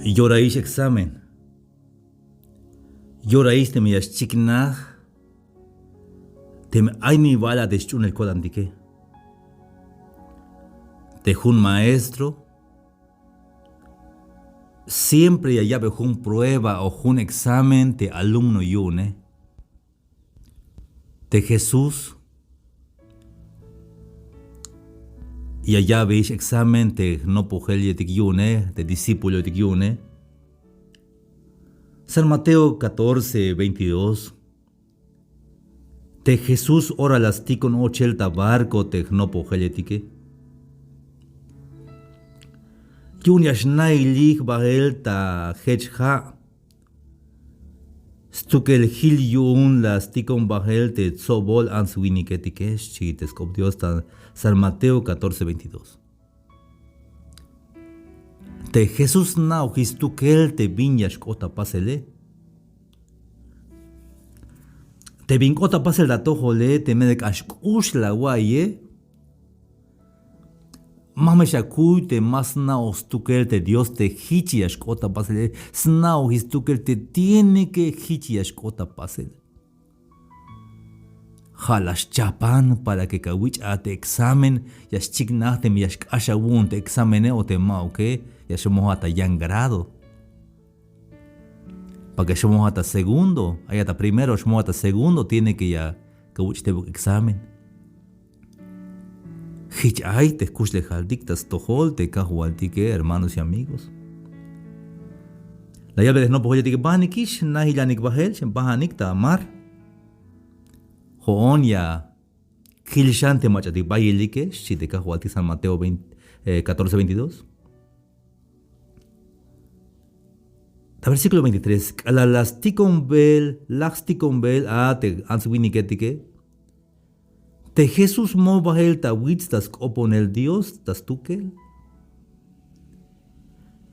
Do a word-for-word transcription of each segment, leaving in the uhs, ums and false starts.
Yoraix examen. Yoraix teme ya xchiknaj teme ay mi ba'al a te sch'uunel ko'tantike. Te jun maestro siempre ya ya'be jun prueba o jun examen te alumno yu'une. Te Jesús ya ya'beix examen te jnopojeletik yu'une, te discípuloetik yu'une. San Mateo catorce veintidós. Te Jesús ora la stikon ochel ta barco te jnopojeletike. Yu'un ya xnailij bael ta jech ja'. Stukel jil yu'un la stikon bael te tsobol ants winiketike, xchi te sk'op Dios ta San Mateo catorce veintidós. Te Jesús sna'ojix stukel te bin ya xk'ot ta pasele. Te bin k'ot ta pasel ta atojole, teme k'ax k'ux la awa'iye, ma me xakuy te ma sna'oj stukel te Dios te jich ya xk'ot ta pasele. Sna'ojix stukel te tiene que jich ya xk'ot ta pasel. Ja' la xchapan para que kawich'a te examen, ya xchiknaj teme ya xk'ax awu'un te examene o te ma'uke, ya xmojat ta yan grado. Para que xmojat ta segundo, ayat ta primero, xmojat ta segundo, tiene que ya kawich' tebuk examen. Jich ay te jkuxlejaltik ta stojol te Kajwaltike, hermanos y amigos. La yalbe te jnopojeletike: bajanikix, najilanik bael, xan bajanik ta mar. Jo'on ya jil xan te mach'atik bayelike, xchi te Kajwaltik San Mateo veinte, eh, catorce veintidós. Ta versículo veintitrés, k'alal la stikon beel, laj stikon beel a te ants winiketike, te Jesús moj bael ta wits ta sk'oponel Dios ta stukel.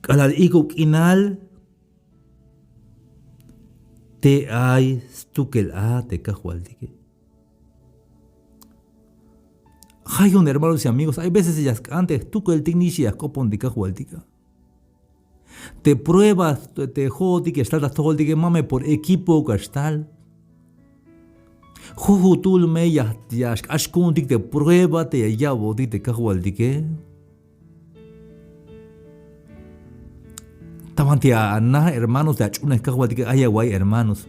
K'alal ijk'ub k'inal te ay stukel a te Kajwaltike. Ja' yu'un, hermanos y amigos, hay veces ya sk'an te jtukeltik nix ya jk'opon te Kajwaltik a. Te prueba te jo'otik ya xtal ta jtojoltike, ma me por equipo ka xtal. Jujutul me ya, ya xk'ax ku'untik te prueba te ya ya'botik te Kajwaltike. Ta banti ana, hermanos, te ach'unej Kajwaltike, ay awa'iy, hermanos.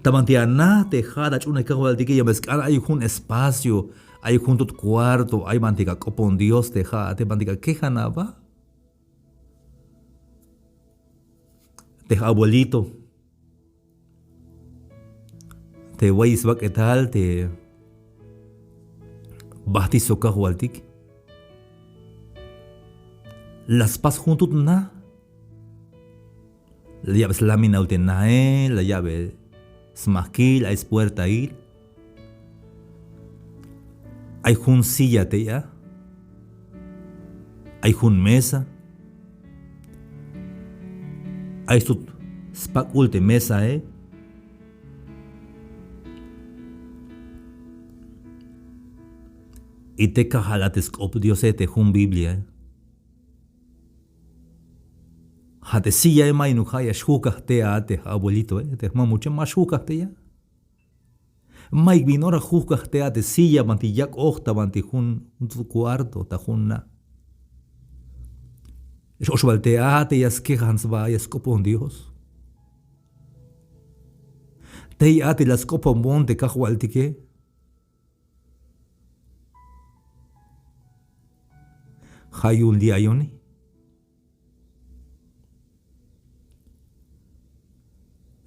Ta banti ana te ja'at ach'unej Kajwaltike, ya me sk'an ay jun espacio, ay jun tut cuarto, ay banti ka k'opon Dios te ja'ate, banti ka kejan aba. Te abuelito te wa'iy sbak'etal te bajti sok Kajwaltik, la spas jun tut na. La ya'be slaminaul te nae, la ya'be smajkil, ay spuertail. Ay jun silla tey a. Ay jun mesa. Ay stut spak'ul te mesae. Y te kajal a te sk'op Diose te jun Bibliae. Ja' te sillae mayuk ja' ya xjujkaj tey a te abuelitoe, te jmamuche ma xjujkaj tey a. Mayuk bin ora jujkaj tey a te silla banti yak'oj ta banti jun, jun cuarto ta jun na. X-och bal tey a te ya skejan sba ya sk'opon Dios. Tey a te la sk'oponbon te Kajwaltike. Ja' yu'un li' ayoni.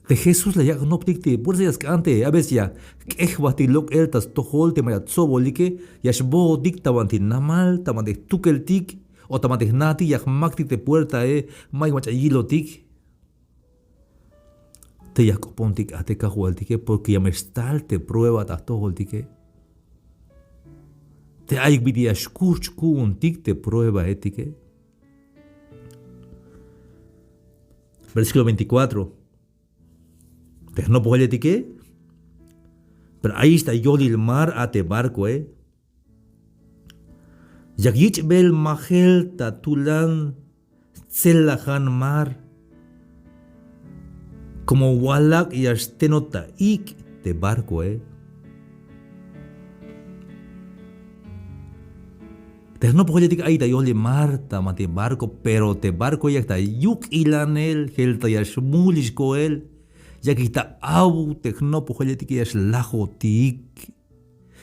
Te Jesús la yak' jnoptik te puersa ya sk'an te a veces ya jk'ej jbajtik lok'el ta stojol te mach'a tsobolike, ya xbootik ta banti namal, ta banti jtukeltik o ta banti jna'tik ya jmaktik te puertae, mayuk mach'a yilotik. Te ya jk'opontik a te Kajwaltike, porque ya me xtal te prueba ta jtojoltike. Te ayuk bit'il ya xkujch ku'untik te pruebaetike. Versículo veinticuatro. Te jnopojeletike, pero ayix ta yolil mar a te barcoe. Yak yich'bel majel ta tulan stselajan mar. Como walak' ya xtenot ta ik' te barcoe. Te jnopojeletik ay ta yolil mar ta banti barco, pero te barcoe yak ta yuk'ilanel, jelta ya xmulix koel. Yakik ta aw te jnopojeletike, ya xlajotik.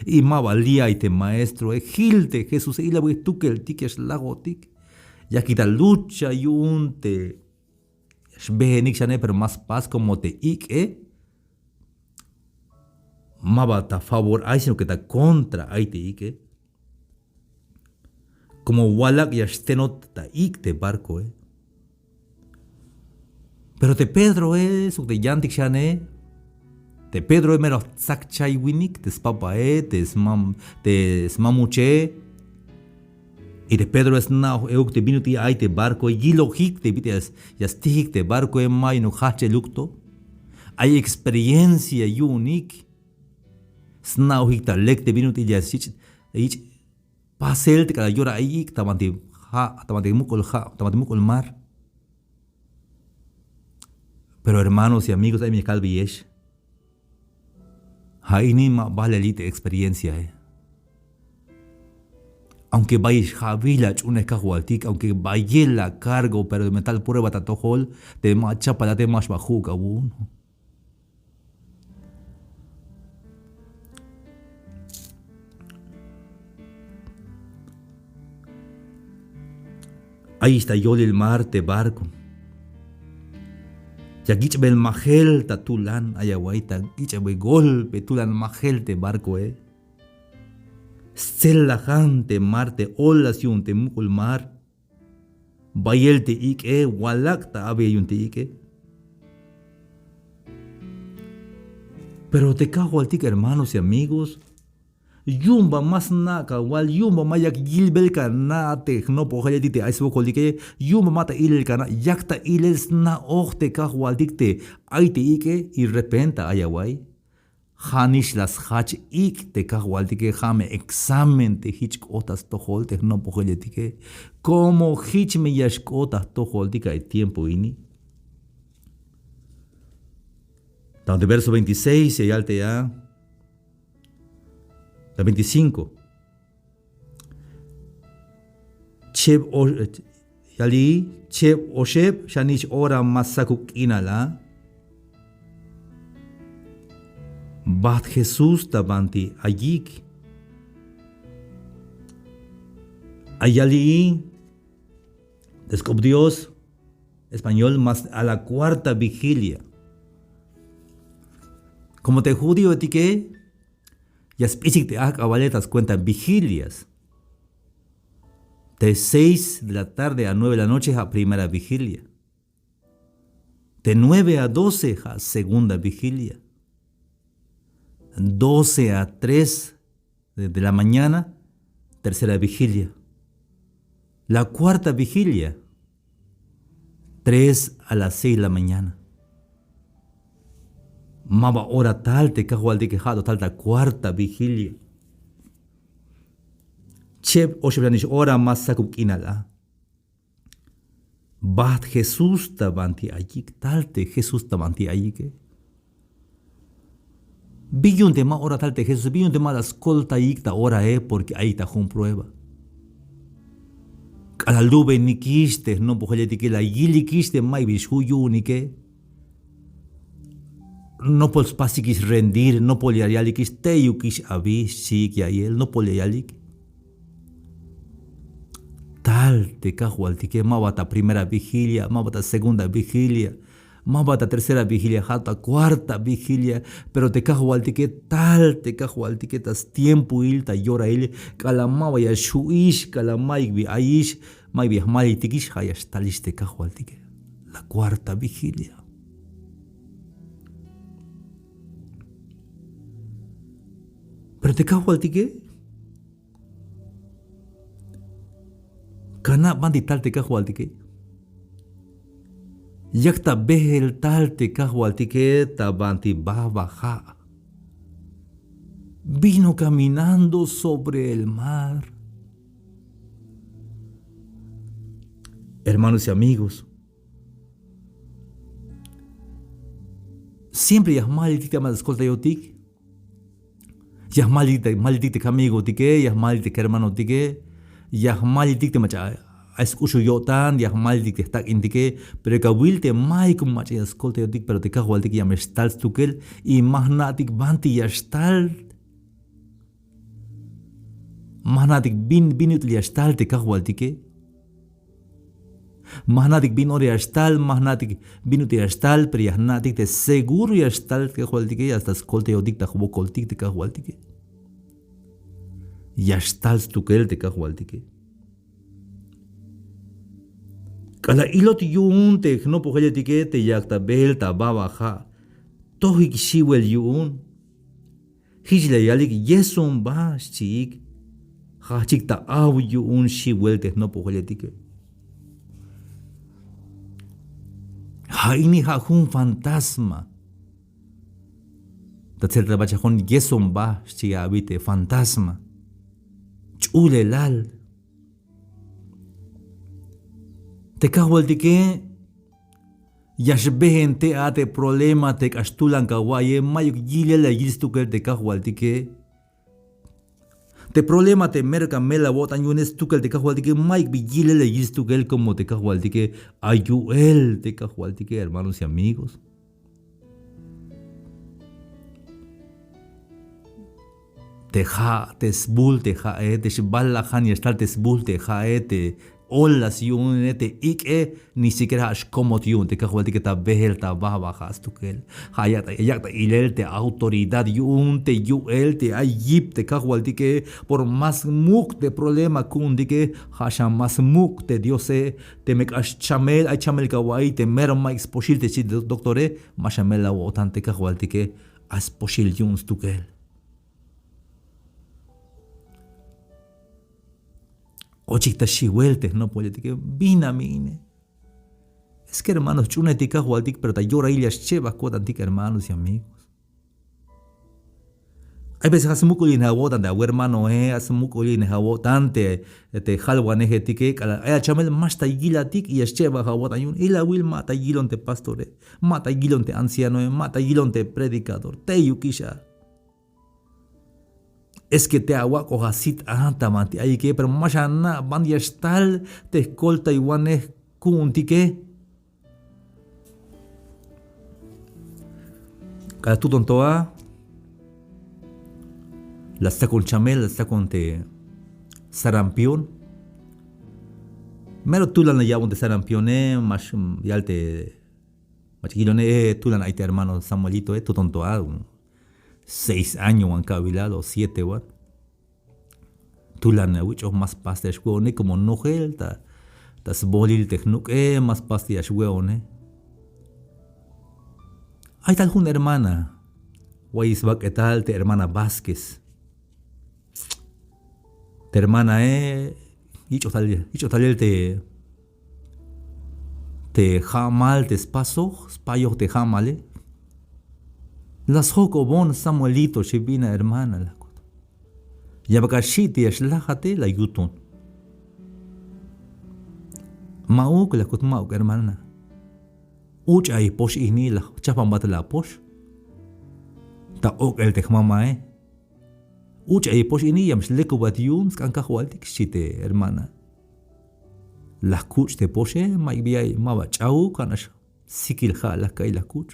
Y ma ba li' ay te maestroe, jil te Jesuse, ilawik jtukeltik ya xlajotik. Yakik ta lucha yu'un te xbehenik xane, pero ma spas como te ik'e ma ba ta favor ay, sino que ta contra ay te ik'e. Como walak' ya xtenot ta ik' te barcoe. Pero te Pedroe sok te yantik xane, te Pedroe mero jtsakchaywinik te spapae, te smam, te smamuche. Y te Pedroe sna'oj euk te bin ut'il ay te barcoe, yilojik te bit'il ya stijik te barcoe, ma yu'unuk jajch'eluk to. Ay experiencia yu'unik. Sna'ojik ta lek te bin ut'il ya yich', yich' pasel te k'alal yora ay ik' ta banti ja', ta banti muk'ul ja', ta banti muk'ul mar. Pero hermanos y amigos, ay me ya kalbeyex, ja' ini ma bajlel yil te experienciae. Aunque bayel xja'bil ach'unej Kajwaltik, aunque bayel la cargo, pero me tal prueba ta atojol, te ma chapalate ma xba ju'uk awu'un. Ayix ta yolil mar te barco. Yak yich'bel majel ta tulan, ay away ta yich'bel golpe tulan majel te barcoe. Stselajan te mar, te olas yu'un te muk'ul mar. Bayel te ik'e, walak' ta abeyel yu'un te ik'e. Pero te Kajwaltik, hermanos y amigos, yu'un ba ma sna' kawal, yu'un ba ma yak yilbel kana' te jnopojeletik te ay swokolike, yu'un ba ma ta ilel kana', yak ta ilel sna'oj te Kajwaltik te ay te ik'e, y repenta ay away. Ja'nix la sjach ik' te Kajwaltike, ja' me examen te jich k'ot ta stojol te jnopojeletike. Como jich me ya xk'ot ta jtojoltik a e tiempo ini. Ta te verso veintiséis ya yal te a, ta veinticinco. Cheb o-, yali, cheb oxeb xanix ora ma sakub k'inal a. Bajt Jesús ta banti ayik. Ay yali, te sk'op Dios, español, mas a la cuarta vigilia. Como te judío etike, ya sp'isik te ajk'abale ta skuenta vigilias. De seis de la tarde a nueve de la noche ja' primera vigilia. De nueve a doce ja' segunda vigilia. Doce a tres de, de la mañana, tercera vigilia. La cuarta vigilia, tres a las seis de la mañana. Maba ora tal te Kajwaltike, ja' to tal ta cuarta vigilia. Cheb oxeb xanix ora ma sakub k'inal a. Bajt Jesús ta banti ayik, tal te Jesús ta banti ayike. Bin yu'un te ma ora tal te Jesús, bin yu'un te ma la skoltayik ta orae, porque ayik ta jun prueba. K'alal lubenikix te jnopojeletike, la yilikix te ma'yuk bin xju' yu'unike. Nopol spasikix rendir, nopol ya yalikix teyukix abi, xchiik ya'iyel, nopol ya yalik. Tal te Kajwaltike, maba ta primera vigilia, maba ta segunda vigilia, maba ta tercera vigilia, ja' ta cuarta vigilia, pero te Kajwaltike, tal te Kajwaltike ta stiempoil, ta yorail, k'alal maba ya xju'ix, k'alal ma'yuk bi ayix, ma'yuk bi ya jmaliytikix, ja' ya xtalix te Kajwaltike. La cuarta vigilia. Pero te Kajwaltike, kana' banti tal te Kajwaltike. Yak ta beel tal te Kajwaltike ta banti baba ja'. Vino caminando sobre el mar. Hermanos y amigos, siempre ya jmaliytik te mach'a skoltayotik. Ya jmaliytik, jmaliytik te kamigoetike, ya jmaliytik te kermanoetike, ya jmaliytik te mach'a ay sk'uxul yo'tan, ya jmaliytik te jtak'intike. Pero ya kawil te mayuk mach'a ya skoltayotik, pero te Kajwaltik ya me xtal stukel y ma jna'tik banti ya xtal. Ma jna'tik bin, bin ut'il ya xtal te Kajwaltike. Ma jna'tik bin ora ya xtal, ma jna'tik bin ut'il ya xtal, pero ya jna'tik te seguro ya xtal te Kajwaltike, ya ta skoltayotik ta jwokoltik te Kajwaltike. Ya xtal stukel te Kajwaltike. K'alal ilot yu'un te jnopojeletike te yak ta beel ta baba ja', tojik xiwel yu'un. Jich la yalik: Yeson ba, xchiik. Jajchik ta aw yu'un xiwel te jnopojeletike. Ja' ini ja' jun fantasma. Ta tseltalbachajon: Yeson ba, xchi abi te fantasma. Ch'ulelal. Te Kajwaltike ya xbeen te a te problema te k'ax tulan kawa'iye, mayuk yilel la yil stukel te Kajwaltike. Te problema te mero ka mel awo'tan yu'une stukel te Kajwaltike, mayuk bi yilel la yil stukel, como te Kajwaltike ay yu'el te Kajwaltike, hermanos y amigos. Te ja', te sbul te ja'e, te xbalajan ya xtal te sbul te ja'e, te olas yu'une, te ik'e, ni siquiera ja' xkomot yu'un te Kajwaltike ta beel ta baba ja' stukel. Ja' yak' ta, yak' ta ilel te autoridad yu'un te yu'el te ay yip te Kajwaltike. Por más muk' te problema ku'untike, ja' xan más muk' te Diose. Teme k'ax chamel, ay chamel kawa'iy te mero mayuk spoxil te xchi te do-, doctore, ma xa mel awo'tan te Kajwaltike, ay spoxil yu'un stukel. Ochik ta xiwel te jnopojeletike, bin a me ine. Es que hermanos, ch'uunejtik Kajwaltik, pero ta yorail ya xchebaj ko'tantik, hermanos y amigos. Ay veces ja' smuk'ulinej awo'tan te awermanoe, ja' smuk'ulinej awo'tan te, te jalwanejetike, k'alal ay achamel ma xtal yilatik y ya xchebaj awo'tan yu'un. Ilawil, ma ta yilon te pastore, ma ta yilon te ancianoe, ma ta yilon te predicador, teyukix a. Es que te awak'oj asit a ta banti ayike, pero ma xana' ban ya xtal te jkoltaywanej ku'untike. K'alal tuton to a, la stsakon chamel, la stsakon te sarampión. Mero tulan la ya'bon te sarampione, ma xyal te mach'a yilone, eh, tulan ay te hermano Samuelitoe, tuton to a, seis años wan kawilal o siete wan. Tulan awich'oj, ma spas te ya xwe'one, como nojel ta, ta sbolil te jnuk'e, ma spas te ya xwe'one. Ay tal jun hermana, wa'iy sbak'etal te hermana Vázquez. Te hermanae, yich'oj tal, yich'oj talel te, te ja'mal te spasoj, spayoj te ja'male. La sjok'obon Samuelito, xi bin a hermana, la kut. Ya bal ka xi' te ya xlajate, la yuton. Ma'uk, la kut, ma'uk hermana. Uch'a i pox ini, la jchajpanbat la pox. Ta ok'el te jmamae. Uch'a i pox ini, ya me xlekubat yu'un sk'an Kajwaltik, xchi te hermana. La jkuch' te poxe, mayuk bi ay, ma ba ch'auk, ja'nax sikil ja' la ka'iy la jkuch'.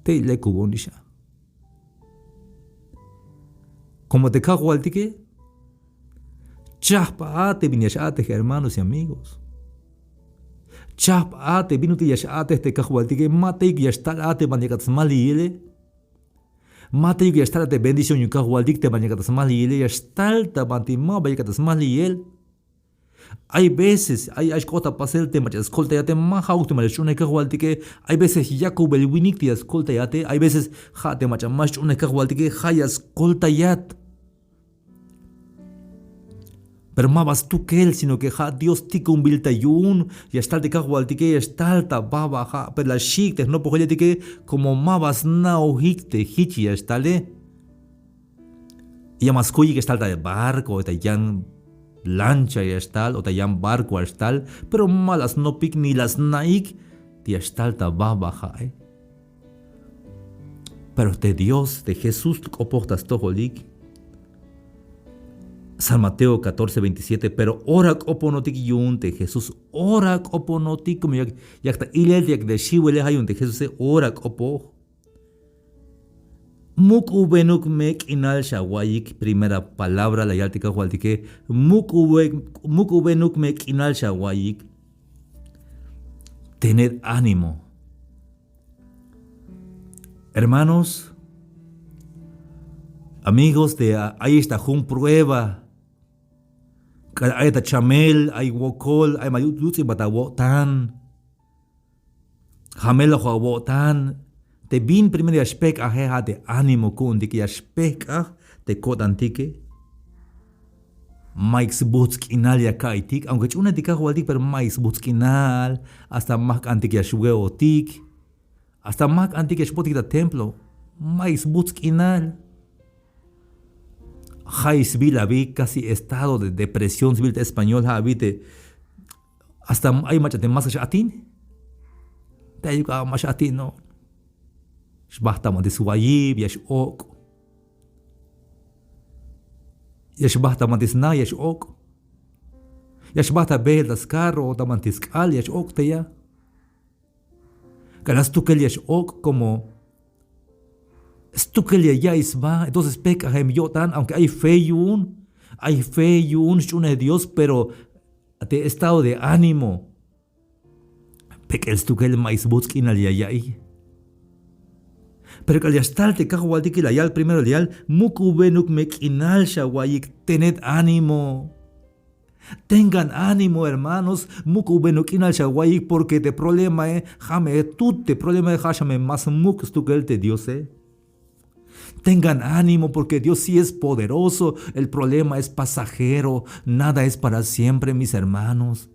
Tey lekubon ix a. Como te Kajwaltike, chajp a te bin ya x-a'tej, hermanos y amigos. Chajp a te bin ut'il ya x-a'tej te Kajwaltike, ma teyuk ya xtal a te ban yakat smaliyele. Ma teyuk ya xtal a te bendición yu'un Kajwaltik te ban yakat smaliyele, ya xtal ta banti ma ba yakat smaliyel. Hay veces, ay, ay xk'ot ta pasel te mach'a skoltayate, ma ja'uk te mach'a sch'uunej Kajwaltike. Hay veces yakubel winik te ya skoltayate. Hay veces ja' te mach'a ma sch'uunej Kajwaltike, ja' ya skoltayat. Pero ma ba stukel, sino que ja' Dios tikunbil ta yu'un, ya xtal te Kajwaltike, ya xtal ta baba ja', pero la xi'ik te jnopojeletike, como ma ba sna'ojik te jich ya xtale. Ya ma skuyik ya xtal ta barco, ta yan lancha ya xtal o ta yan barco ya xtal, pero ma la snopik ni la sna'ik te ya xtal ta baba ja'e. Pero te Dios, te Jesús k'opoj ta stojolik. San Mateo catorce veintisiete, pero ora k'oponotik yu'un te Jesús, ora k'oponotik, como yak, yak ta ilel, yak ta xiwele, ja' yu'un te Jesúse, ora k'opoj. Muk'ubenuk me k'inal xawa'iyik, primera palabra la yal te Kajwaltike, muk'ube-, muk'ubenuk me k'inal xawa'iyik. Tened ánimo. Hermanos, amigos, te a-, ayex ta jun prueba. K'al ay ta chamel, ay wokol, ay ma yu-, yuts'inbat awo'tan. Jameloj awo'tan. Te bin primero ya xpejk'aje, ja' te ánimo ku'untik, ya xpejk'aj te ko'tantike. Mayuk sbujts' k'inal ya ka'iytik, aunque ch'uunej te Kajwaltik, pero mayuk sbujts' k'inal, hasta ma jk'antik ya xwe'otik. Hasta ma jk'antik ya xbootik ta templo, mayuk sbujts' k'inal. Ja'i sbiil abi, casi estado de depresión sbiil ta español, ja' abi te hasta ay mach'a te ma sk'ax atin. Te ayuk a ma x-atin, no. Xbajt' ta banti swayib, ya x-ok'. Ya xbajt' ta banti sna, ya x-ok'. Ya xbajt' ta beel ta scarro, ta banti sk'al, ya x-ok' te ya. K'alal stukel ya x-ok', como stukel ya ya'iy sba, entonces pejk'ajem yo'tan, aunque ay fe yu'un, ay fe yu'un sch'uunej Dios, pero te estado de ánimo, pek'el stukel, mayuk sbujts' k'inal ya ya'iy. Pero k'alal ya xtal te Kajwaltike, la yal primero, la yal: muk'ubenuk me k'inal xawa'iyik, tened ánimo. Tengan ánimo, hermanos, muk'ubenuk k'inal xawa'iyik, porque te problemae, ja' me tut te problemae, ja' xan me más muk' stukel te Diose. Tengan ánimo, porque Dios sí es poderoso. El problema es pasajero. Nada es para siempre, mis hermanos.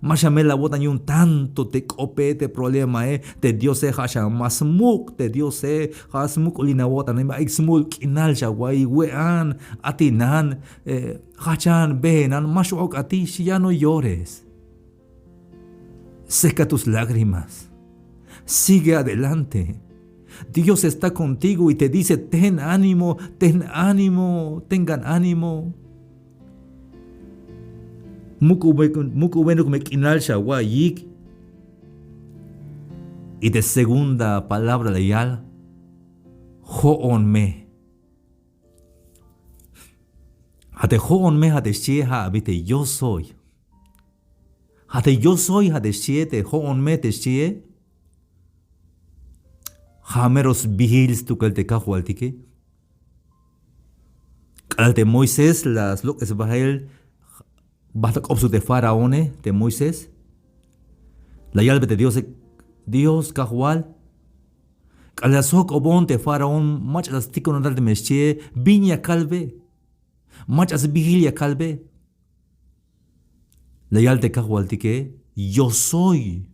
Ma xamel awo'tan yu'un tanto te k'ope, te problemae. Te Diose ja' xan más muk', te Diose ja' smuk'ulin awo'tan, mayuk smul k'inal xawa'iy, we'an, atinan, eh, jajchan, beenan, ma x-ok'atix, ya no llores. Seca tus lágrimas. Sigue adelante. Dios está contigo y te dice: ten ánimo, ten ánimo, tengan ánimo. Muk'ube-, muk'ubenuk me k'inal xawa'iyik. Y te segunda palabra la yal: jo'on me. Ja' te jo'on me, ja' te xchie, ja' abi te yo soy. Ja' te yo soy, ja' te xchie, te jo'on me te xchie, ja' mero sbiil stukel te Kajwaltike. K'alal te Moisés la slok'es bael, bajt' ta k'op sok te faraone te Moisés. La yalbe te Diose: Dios Kajwal, k'alal ya sjok'obon te faraón, mach'a la stikunon tal teme xchie, bin ya kalbe. Mach'a sbiil ya kalbe. La yal te Kajwaltike: yo soy.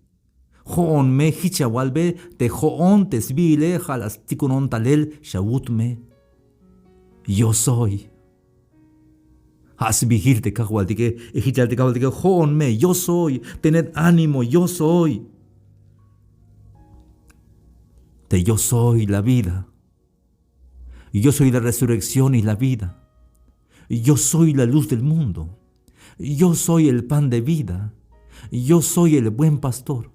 Jo'on me, jich ya walbe, te jo'on te sbiile ja' la stikunon talel xawut me. Yo soy. Ja' sbiil te Kajwaltike, y jich ya yal te Kajwaltike: jo'on me, yo soy, tened ánimo, yo soy. Te yo soy la vida. Yo soy la resurrección y la vida. Yo soy la luz del mundo. Yo soy el pan de vida. Yo soy el buen pastor.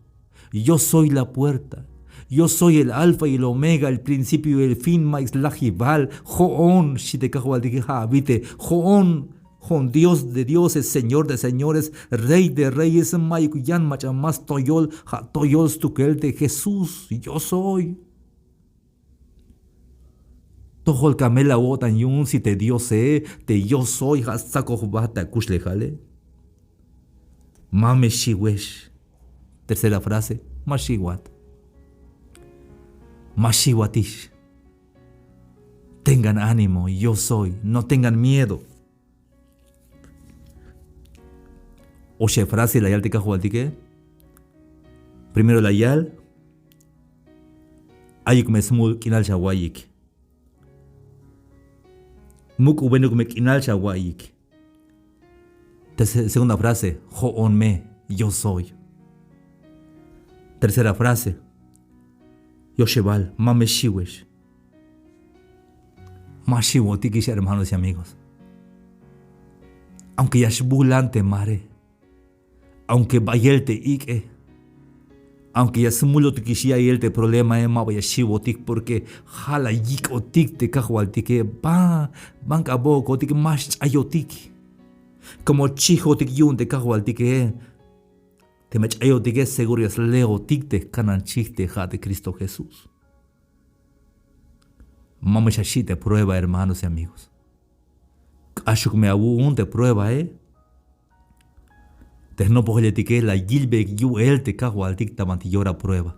Yo soy la puerta. Yo soy el alfa y el omega, el principio y el fin, mayuk slajibal. Jo'on, xchi te Kajwaltike, ja' abi te jo'on, jo'on Dios de dioses, Señor de señores, Rey de reyes, mayuk yan mach'a más toyol, ja' toyol stukel te Jesús, yo soy. Tojol ka mel awo'tan yu'un si te Diose, te yo soy, ja' stsakoj jba ta kuxlejale. Ma me xiwex. Tercera frase, ma xiwat. Ma xiwatix. Tengan ánimo, yo soy, no tengan miedo. Oxeb frase la yal te Kajwaltike. Primero la yal: ayuk me smul k'inal xawa'iyik. Muk'ubenuk me k'inal xawa'iyik. Terce- segunda frase, jo'on me, yo soy. Tercera frase, yoxebal, ma me xiwex. Ma xiwotikix, hermanos y amigos. Aunque ya xbulan te mare, aunque bayel te ik'e, aunque ya smulotikix ya'iyel te problemae, ma ba ya xiwotik, porque ja' la yik'otik te Kajwaltike. Ba, ban k'ax bo'okotik, ma xch'ayotik. Como chijotik yu'un te Kajwaltike, teme ch'ayotike seguro ya sleotik te jkanan chij te ja' te Cristo Jesús. Ma me xaxi' te prueba, hermanos y amigos. K'axuk me awu'un te pruebae. Te jnopojeletike la yilbeyik yu'el te Kajwaltik ta banti yora prueba.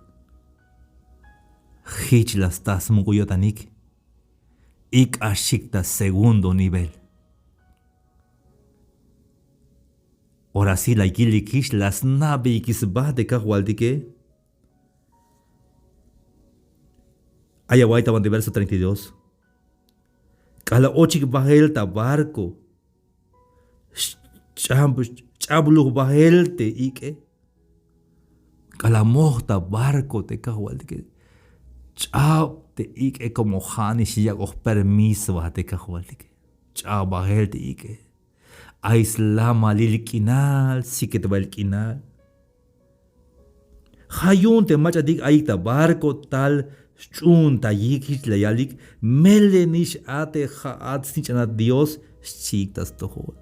Jich la sta smuk'ul yo'tanik. Y k'axik ta segundo nivel. Ora sí la yilikix, la sna'beyik sba te Kajwaltike. Ay awa'y ta banti verso treinta y dos. K'alal ochik bajel ta barco, ch'ab- ch'abluj bajel te ik'e. K'alal moj ta barco te Kajwaltike, ch'ab te ik'e, como ja'nix yak'oj permiso a te Kajwaltike. Ch'ab bajel te ik'e. Ay slamalil k'inal, siketbail k'inal. Ja' yu'un te mach'atik ayik ta barco tal xch'uuntayik, jich la yalik: Melenix a te ja'at snich'anat Dios, xchiik ta stojol.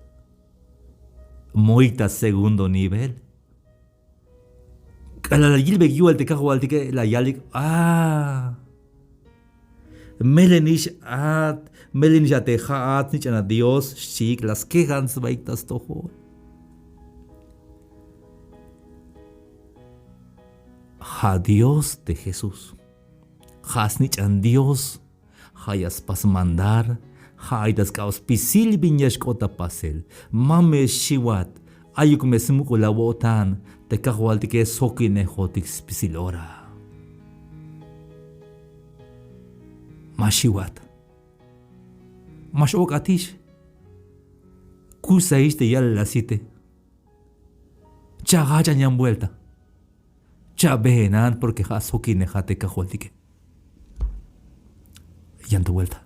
Moik ta segundo nivel. K'alal la yilbeyik yu'el te Kajwaltike, la yalik: A, melenix a, melenix a te ja'at snich'anat Dios, xchiik, la skejan sbaik ta stojol. Ja' Dios te Jesús. Ja' snich'an Dios. Ja' ya spas mandar. Ja' ay ta sk'ab spisil bin ya xk'ot ta pasel. Ma me xiwat. Ayuk me smuk'ul awo'tan. Te Kajwaltike sjokinejotik spisil ora. Ma xiwat. Ma x-ok'atix. Kuxsajix te ya'lel asite. Cha'jajchan yan vuelta. Cha'beenan, porque ja' sjokinejat te Kajwaltike. Yan to vuelta.